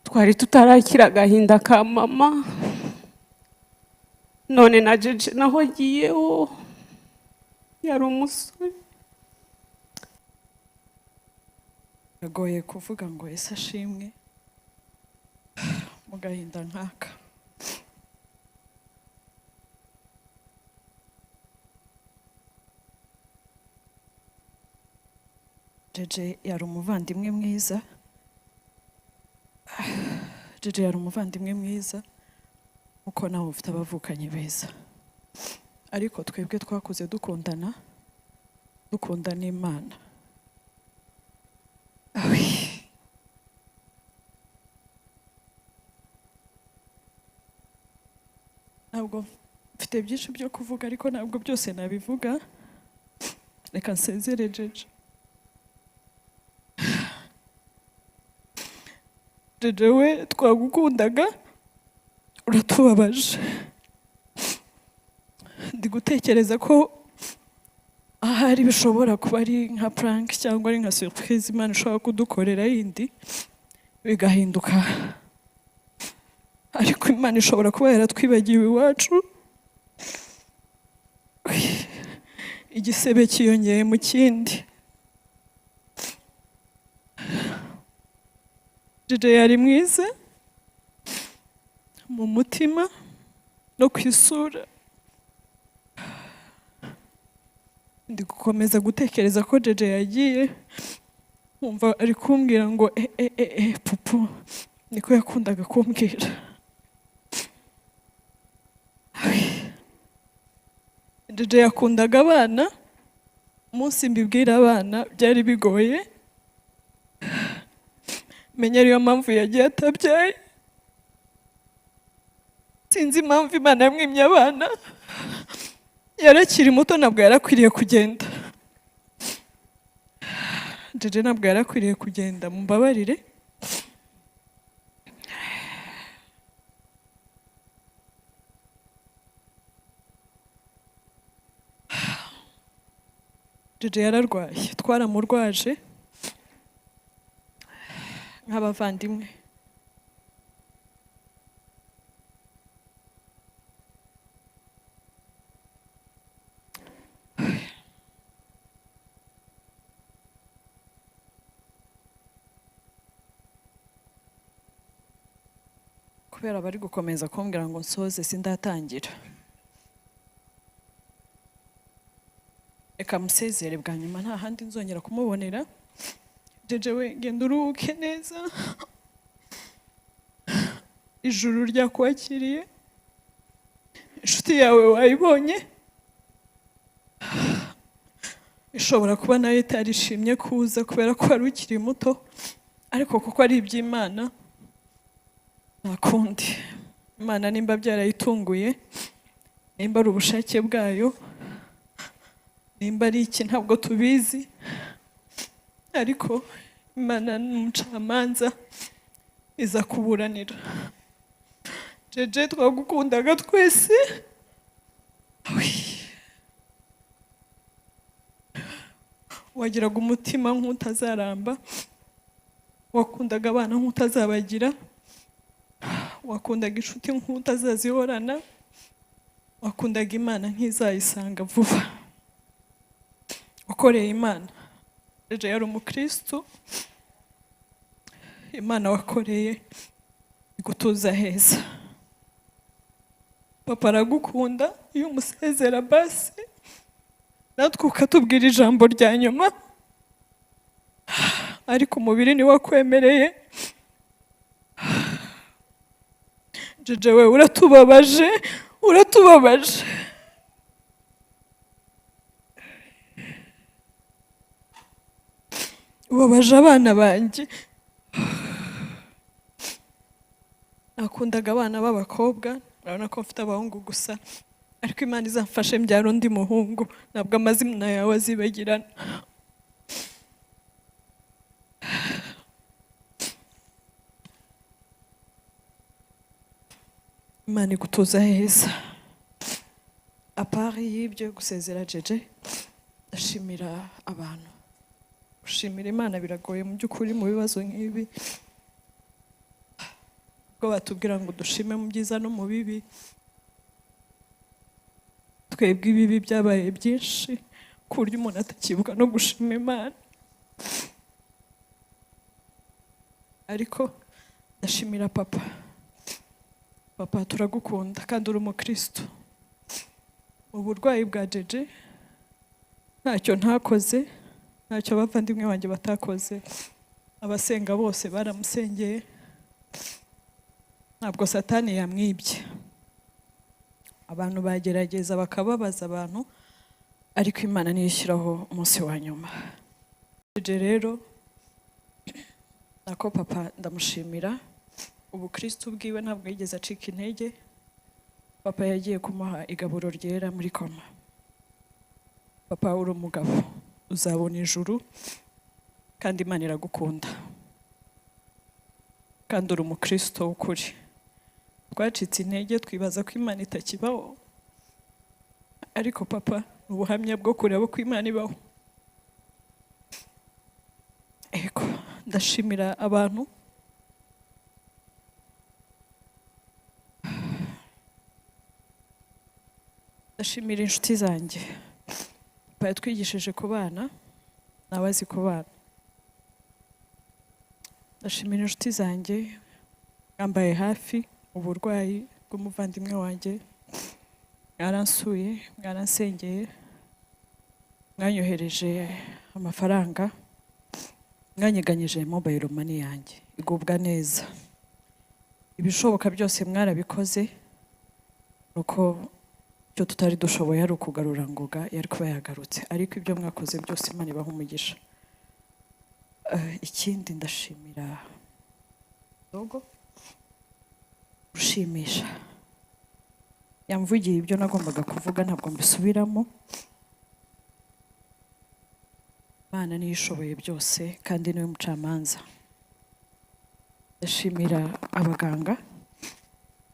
Twari tutarakira agahinda ka mama, none na Jeje naho agiyeho, yari umusore. Biragoye kuvuga ngo ese ashimwe mu gahinda nk'aka. Jeje yari umuvandimwe mwiza. Jeje yari umuvandimwe mwiza, uko nawe ufite abavukanyi beza. Ariko twebwe twakuze dukundana, dukunda n'Imana. Ntabwo mfite byinshi byo kuvuga, ariko ntabwo byose nabivuga. Reka nsezere Jeje. Jeje we, twagukundaga, uratubabaje. Ndi gutekereza ko ahari bishobora kuba ari nka prank cyangwa ari nka surprise Imana ishobora kudukorera yindi bigahinduka, ariko Imana ishobora kuba yaratwibagiwe iwacu, igisebe cyiyongeye mu kindi. Jeje yari mwiza mu mutima no ku isura. Ndi gukomeza gutekereza ko Jeje yagiye, nkumva ari kumbwira ngo e e e e pupu, niko yakundaga kumbwira. Jeje yakundaga abana, umunsi mbibwira abana byari bigoye, menya ariyo mpamvu yagiye atabyaye. Sinzi impamvu Imana yamwimye abana, yarakiri muto ntabwo yarakwiriye kugenda. Jeje ntabwo yarakwiriye kugenda, mumbabarire. Jeje yararwaye, twaramurwaje nk'abavandimwe. Kubera bari gukomeza kumbwira ngo nsoze sindatangira, reka musezere bwa nyuma, nta handi nzongera kumubonera. Jeje we, genda uruhuke neza, ijuru ryakwakiriye, inshuti yawe wayibonye, ishobora kuba nayo itarishimye kuza kubera ko wari ukiri muto, ariko kuko ari iby'Imana nta kundi. Imana nimba byarayitunguye, nimba ari ubushake bwayo, nimba ari iki ntabwo tubizi, ariko Imana ni umucamanza, iza kuburanira. Jeje twagukundaga twese, wagiraga umutima nk'utazaramba, wakundaga abana nk'utazabagira, wakundaga inshuti nk'utazazihorana, wakundaga Imana nk'izayisanga vuba. Wakoreye Imana. Jeje yari umukristo, Imana wakoreye igutuza heza. Papa aragukunda, iyo umusezera basi natwe ukatubwira ijambo rya nyuma, ariko umubiri niwo wakwemereye. Jeje we, uratubabaje, uratubabaje. Ubabaje abana banjye. Nakundaga abana b'abakobwa, urabona ko mfite abahungu gusa, ariko Imana izamfashe mbyara undi muhungu, ntabwo amazina yawe azibagirana. Imana igutuza heza. Apart y'ibyo gusezera Jeje, ndashimira abantu. Gushimira Imana biragoye mu by'ukuri mu bibazo nk'ibi. Ubwo batubwira ngo dushime mu byiza no mu bibi, twebwe ibibi byabaye byinshi ku buryo umuntu atakibuka no gushima Imana. Ariko ndashimira papa. Papa turagukunda kandi uri umukristo. Mu burwayi bwa Jeje ntacyo ntakoze, ntacyo abavandimwe banjye batakoze, abasenga bose baramusengeye, ntabwo Satani yamwibye. Abantu bagerageza bakababaza abantu, ariko Imana niyo ishyiraho umunsi wa nyuma. Jeje rero nako papa ndamushimira, ubukristo bwiwe ntabwo yigeze acika intege. Papa yagiye kumuha igaburo ryera muri koma. Papa uri umugabo, uzabona ijuru kandi Imana iragukunda, kandi uri umukristo w'ukuri. Twacitse intege twibaza ko Imana itakibaho, ariko papa ni ubuhamya bwo kureba ko Imana ibaho. Ego, ndashimira abantu ndashimira inshuti zanjye. Papa yatwigishije kubana, nawe azi kubana. Ndashimira inshuti zanjye mwambaye hafi uburwayi bw'umuvandimwe wanjye, mwaransuye, mwaransengeye, mwanyohereje amafaranga, mwanyeganyije mobile money yanjye igubwa neza. Ibishoboka byose mwarabikoze, nuko icyo tutari dushoboye ari ukugarura Ngoga yari kuba yagarutse, ariko ibyo mwakoze byose Imana ibaha umugisha. Ikindi ndashimira Dogo ushimisha, yamvugiye ibyo nagombaga kuvuga ntabwo mbisubiramo. Imana niyo ishoboye byose kandi niwe mucamanza. Ndashimira abaganga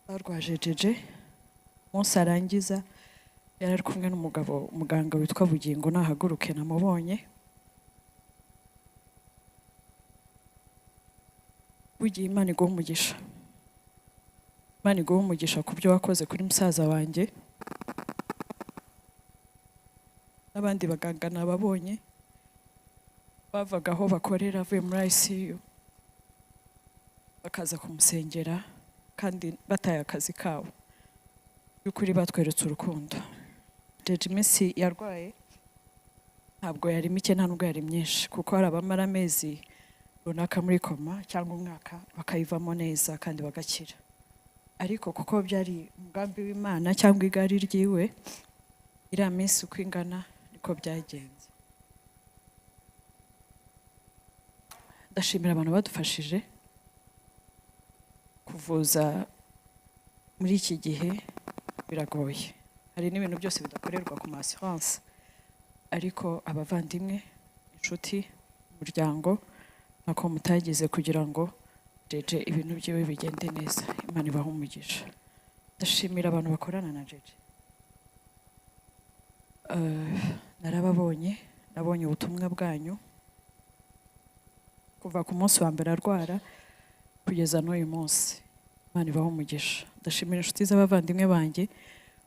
barwaje Jeje, umunsi arangiza yari ari kumwe n'umugabo, umuganga witwa Bugingo, nahaguruke namubonye. Bugiye Imana iguhe umugisha, Imana iguhe umugisha ku byo wakoze kuri musaza wanjye n'abandi baganga nababonye bavaga aho bakorera avuye muri ICU bakaza kumusengera kandi bataye akazi kabo. By'ukuri batweretse urukundo. Jeje iminsi yarwaye ntabwo yari mike, nta nubwo yari myinshi, kuko hari abamara amezi runaka muri koma cyangwa umwaka bakayivamo neza kandi bagakira, ariko kuko byari umugambi w'Imana cyangwa igari ryiwe, iriya minsi uko ingana niko byagenze. Ndashimira abantu badufashije kuvuza muri iki gihe, biragoye, hari n'ibintu byose bidakorerwa ku ma assurance, ariko abavandimwe, inshuti, umuryango ntako mutagize kugira ngo Jeje ibintu byiwe bigende neza. Imana ibahe umugisha. Ndashimira abantu bakorana na Jeje. Narababonye, nabonye ubutumwa bwanyu kuva ku munsi wa mbere arwara kugeza n'uyu munsi. Imana ibahe umugisha. Ndashimira inshuti z'abavandimwe banjye,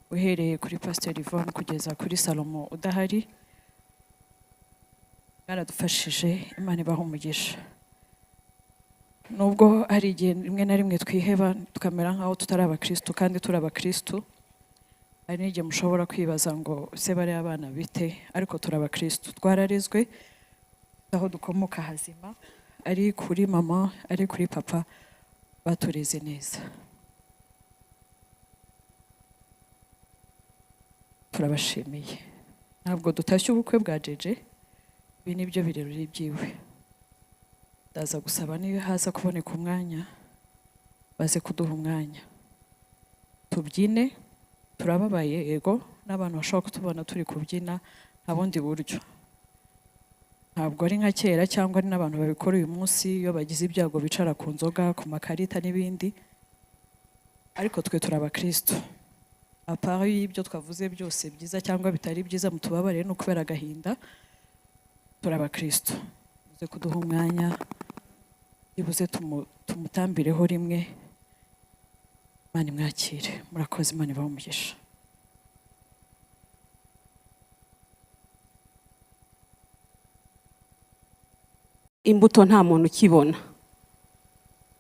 uhereye kuri Pastor Yvonne kugeza kuri Salomo udahari, mwaradufashije, Imana ibahe umugisha. Nubwo hari igihe rimwe na rimwe twiheba tukamera nkaho tutari abakristo kandi turi abakristo, hari n'igihe mushobora kwibaza ngo se bari abana bite, ariko turi abakristo, twararezwe aho dukomoka hazima, ari kuri mama ari kuri papa, batureze neza. Turabashimiye. Ntabwo dutashye ubukwe bwa Jeje, ibi nibyo birori byiwe. Ndaza gusaba niba haza kuboneka umwanya baze kuduha umwanya tubyine. Turababaye yego, n'abantu bashobora kutubona turi kubyina nta bundi buryo, ntabwo ari nka kera cyangwa ari n'abantu babikora uyu munsi iyo bagize ibyago bicara ku nzoga, ku makarita n'ibindi, ariko twe turi abakristo. Apart y'ibyo twavuze byose byiza cyangwa bitari byiza, mutubabarire ni ukubera agahinda, turi abakristo. Muze kuduha umwanya, ibuze tumutambireho rimwe, Imana imwakire. Murakoze, Imana ibahe umugisha. Imbuto nta muntu ukibona,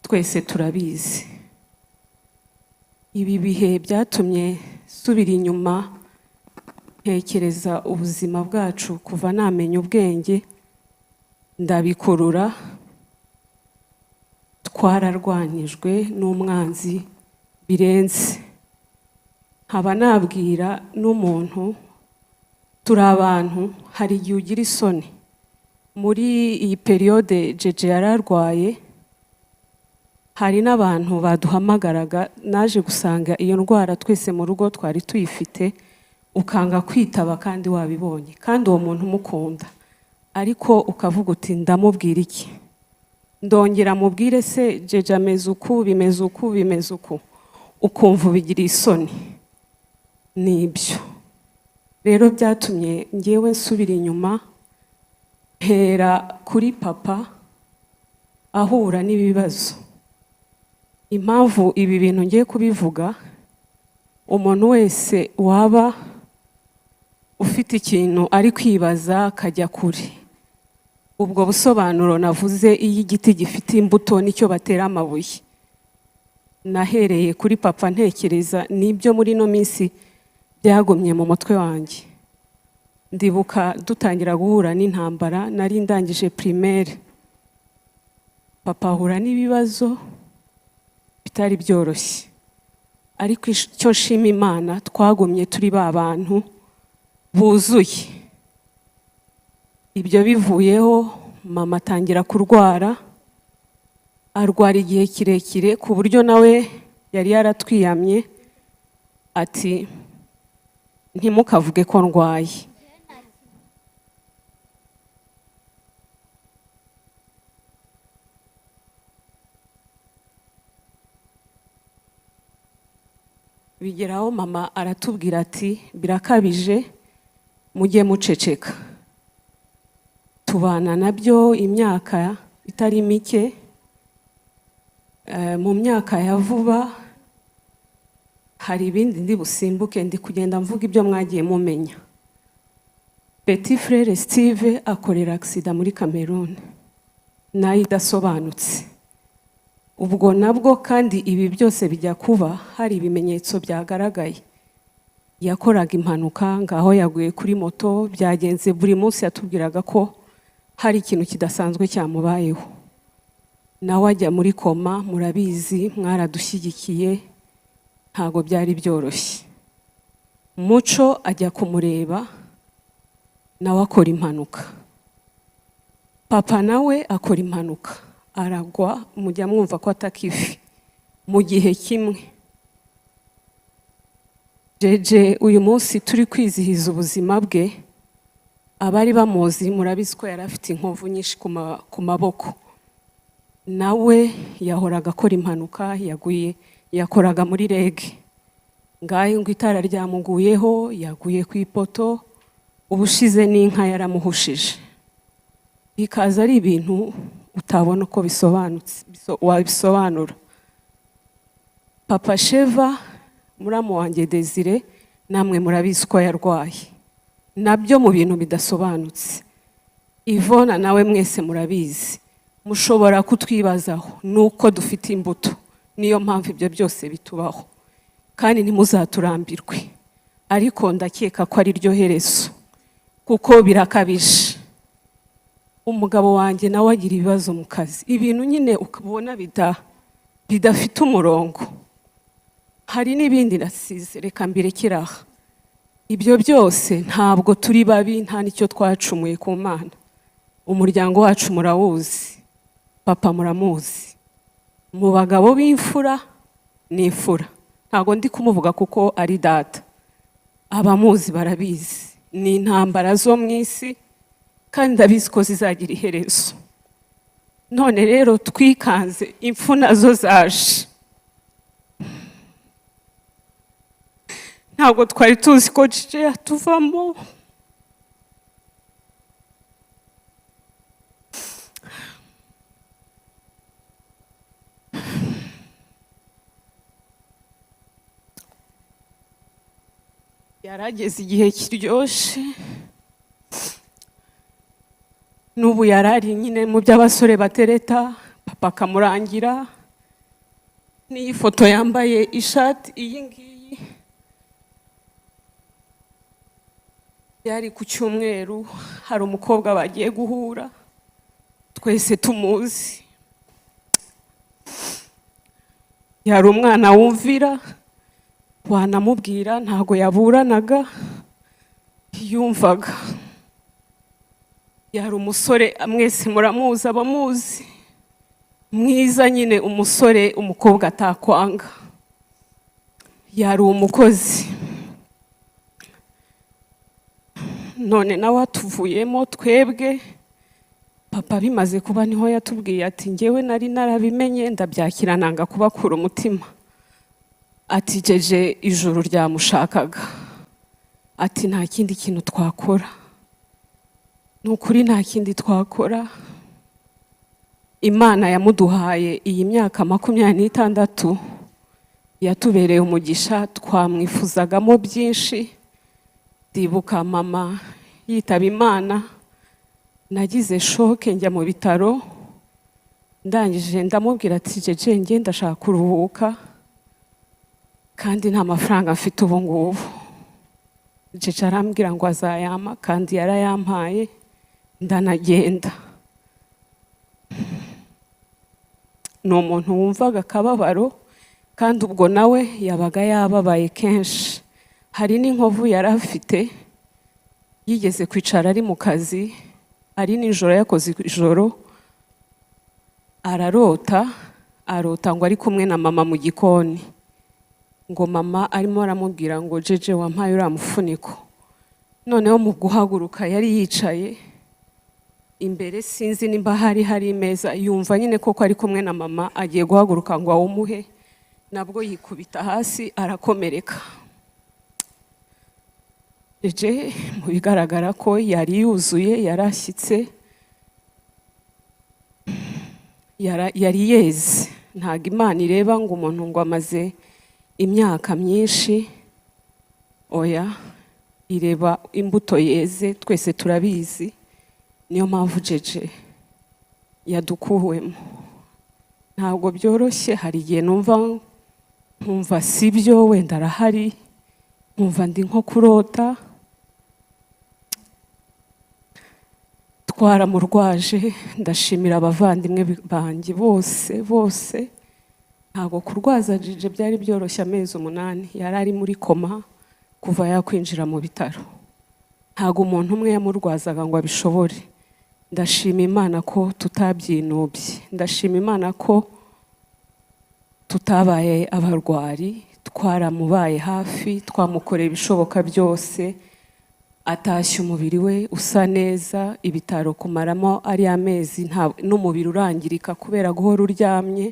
twese turabizi. Ibi bihe byatumye nsubira inyuma ntekereza ubuzima bwacu kuva namenya ubwenge, ndabikurura. Twararwanyijwe n'umwanzi birenze, nkaba nabwira n'umuntu, turi abantu, hari igihe ugira isoni. Muri iyi période Jeje yararwaye, hari n'abantu baduhamagaraga, naje gusanga iyo ndwara twese mu rugo twari tuyifite, ukanga kwitaba kandi wabibonye, kandi uwo muntu umukunda, ariko ukavuga uti ndamubwira iki, ndongera mubwire se Jeje ameze uku, bimeze uku, bimeze uku, ukumva ubigiriye isoni. Nibyo rero byatumye ngewe nsubira inyuma, mpera kuri papa ahura n'ibibazo. Impamvu ibi bintu ngiye kubivuga, umuntu wese waba ufite ikintu ari kwibaza akajya kure, ubwo busobanuro navuze, iyo igiti gifite imbuto nicyo batera amabuye. Nahereye kuri papa ntekereza n'ibyo muri ino minsi byagumye mu mutwe wanjye. Ndibuka dutangira guhura n'intambara, nari ndangije primaire, papa ahura n'ibibazo bitari byoroshye, ariko icyo nshima Imana, twagumye turi ba bantu buzuye. Ibyo bivuyeho, mama atangira kurwara, arwara igihe kirekire ku buryo nawe yari yaratwiyamye ati ntimukavuge ko ndwaye. Bigeraho mama aratubwira ati birakabije, mujye muceceka. Tubana nabyo imyaka itari mike. Mu myaka ya vuba hari ibindi ndi busimbuke, ndi kugenda mvuga ibyo mwagiye mumenya. Petit frère Steve akorera accident muri Cameroon nayo idasobanutse. Ubwo nabwo kandi ibi byose bijya kuba hari ibimenyetso byagaragaye. Yakoraga impanuka, ngaho yaguye kuri moto, byagenze buri munsi yatubwiraga ko hari ikintu kidasanzwe cyamubayeho, nawe ajya muri coma. Murabizi, mwaradushyigikiye, ntabwo byari byoroshye. Muco ajya kumureba, nawe akora impanuka. Papa nawe akora impanuka aragwa, mujya mwumva ko ataka ivi mu gihe kimwe. Jeje uyu munsi turi kwizihiza ubuzima bwe, abari bamuzi murabizi ko yari afite inkovu nyinshi ku maboko. Nawe yahoraga akora impanuka, yaguye, yakoraga muri REG, ngaho ngo itara ryamuguyeho, yaguye ku ipoto, ubushize n'inka yaramuhushije. Bikaza ari ibintu utabona uko bisobanutse, wabisobanura. Papa Sheva, muramu wanjye Desire, namwe murabizi ko yarwaye, nabyo mu bintu bidasobanutse. Ivona nawe mwese murabizi. Mushobora kutwibazaho nuko dufite imbuto, niyo mpamvu ibyo byose bitubaho, kandi ntimuzaturambirwe, ariko ndakeka ko ari ryo herezo kuko birakabije. Umugabo wanjye nawe agira ibibazo mu kazi, ibintu nyine ukabona bidafite umurongo. Hari n'ibindi nasize, reka mbirekere aha. Ibyo byose ntabwo turi babi, nta n'icyo twacumuye ku Mana. Umuryango wacu murawuzi, papa muramuzi, mu bagabo b'imfura ni imfura, ntabwo ndi kumuvuga kuko ari data, abamuzi barabizi. Ni intambara zo mu isi kandi ndabizi ko zizagira iherezo. None rero twikanze impfu nazo zaje, ntabwo twari tuzi ko Jeje yatuvamo. Yarageze igihe kiryoshe, n'ubu yarari nyine mu by'abasore batereta, papa akamurangira. N'iyi foto yambaye ishati iyi ngiyi byari ku cyumweru, hari umukobwa bagiye guhura twese tumuzi. Yari umwana wumvira, wanamubwira ntago yaburanaga, yumvaga. Yari umusore mwese muramuzi, abamuzi, mwiza nyine, umusore umukobwa atakwanga. Yari umukozi, none nawe atuvuyemo twebwe. Papa bimaze kuba niho yatubwiye ati njyewe nari narabimenye ndabyakira nanga kubakura umutima. Ati Jeje ijuru ryamushakaga, ati nta kindi kintu twakora, ni ukuri nta kindi twakora. Imana yamuduhaye iyi myaka 26 yatubereye umugisha, twamwifuzagamo byinshi. Ndibuka mama yitaba Imana, nagize shoke njya mu bitaro, ndangije ndamubwira ati Jeje njye ndashaka kuruhuka kandi nta mafaranga mfite ubu ngubu. Jeje arambwira ngo azayampa, kandi yarayampaye, ndanagenda. Ni umuntu wumvaga akababaro, kandi ubwo nawe yabaga yababaye kenshi. Hari n'inkovu yari afite, yigeze kwicara ari mu kazi, ari nijoro, yakoze ijoro, ararota, arota ngo ari kumwe na mama mu gikoni, ngo mama arimo aramubwira ngo Jeje wampaye uriya mufuniko. Noneho mu guhaguruka yari yicaye imbere, sinzi nimba hari imeza, yumva nyine koko ari kumwe na mama, agiye guhaguruka ngo awumuhe, nabwo yikubita hasi arakomereka. Jeje mu bigaragara ko yari yuzuye, yarashyitse, yari yeze. Ntabwo Imana ireba ngo umuntu ngo amaze imyaka myinshi, oya, ireba imbuto yeze, twese turabizi. Niyo mpamvu Jeje yadukuwemo. Ntabwo byoroshye, hari igihe numva nkumva si byo, wenda arahari, nkumva ndi nko kurota. Twaramurwaje, ndashimira abavandimwe banjye bose bose. Ntabwo kurwaza Jeje byari byoroshye, amezi 8 yari ari muri koma kuva yakwinjira mu bitaro. Ntabwo umuntu umwe yamurwazaga ngo abishobore. Ndashima Imana ko tutabyinubye, ndashima Imana ko tutabaye abarwari, twaramubaye hafi, twamukoreye ibishoboka byose, atashye umubiri we usa neza. Ibitaro kumaramo ari amezi n'umubiri urangirika kubera guhora uryamye,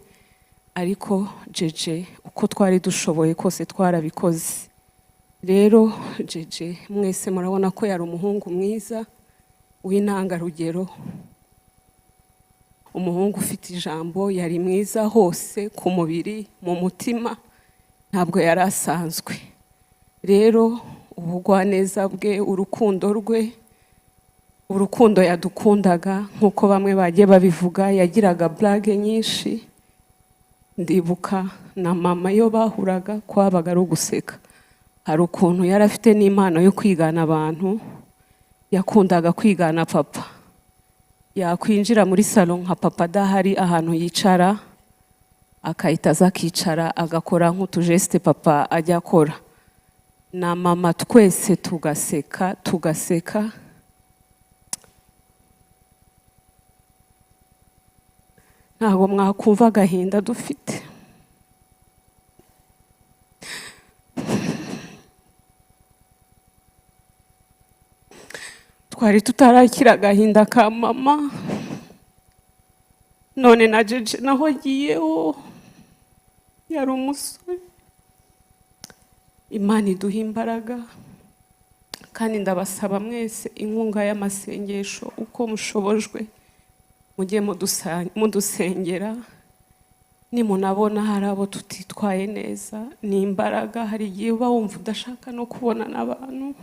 ariko Jeje uko twari dushoboye kose twarabikoze. Rero Jeje mwese murabona ko yari umuhungu mwiza w'intangarugero, umuhungu ufite ijambo, yari mwiza hose ku mubiri, mu mutima, ntabwo yari asanzwe. Rero ubugwaneza bwe, urukundo rwe, urukundo yadukundaga, nk'uko bamwe bagiye babivuga, yagiraga blague nyinshi. Ndibuka na mama iyo bahuraga kwabaga ari uguseka. Hari ukuntu yari afite n'impano yo kwigana abantu, yakundaga kwigana papa. Yakwinjira muri salo nka papa adahari, ahantu yicara akahita aza akicara, agakora nk'utujeste papa ajya akora, na mama twese tugaseka tugaseka. Ntabwo mwakumva agahinda dufite. Twari tutarakira agahinda ka mama, none na Jeje naho agiyeho, yari umusore. Imana iduha imbaraga, kandi ndabasaba mwese inkunga y'amasengesho uko mushobojwe, mujye mudusengera. Nimunabona hari abo tutitwaye neza, ni imbaraga. Hari igihe uba wumva udashaka no kubona n'abantu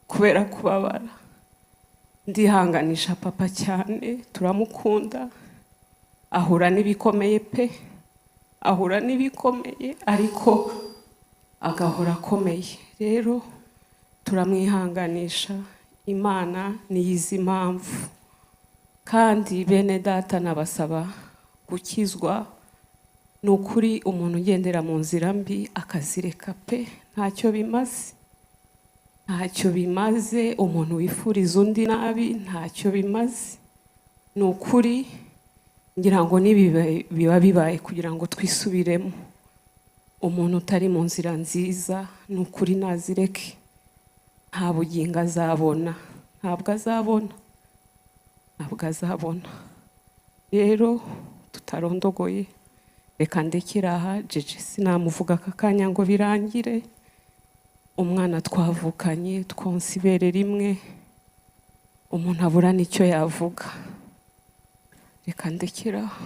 kubera kubabara. Ndihanganisha papa cyane, turamukunda, ahura n'ibikomeye pe, ahura n'ibikomeye ariko agahora akomeye. Rero turamwihanganisha, Imana niyizi impamvu. Kandi bene data nabasaba gukizwa. Ni ukuri umuntu ugendera mu nzira mbi akazireka pe, ntacyo bimaze, ntacyo bimaze. Umuntu wifuriza undi nabi ntacyo bimaze. Ni ukuri ngira ngo n'ibi biba bibaye kugira ngo twisubiremo. Umuntu utari mu nzira nziza ni ukuri nazireke, nta bugingo azabona, ntabwo azabona, ntabwo azabona. Rero tutarondogoye, reka ndekere aha. Jeje sinamuvuga aka kanya ngo birangire. Umwana twavukanye twonsa ibere rimwe, umuntu abura n'icyo yavuga. Reka ndekere aha.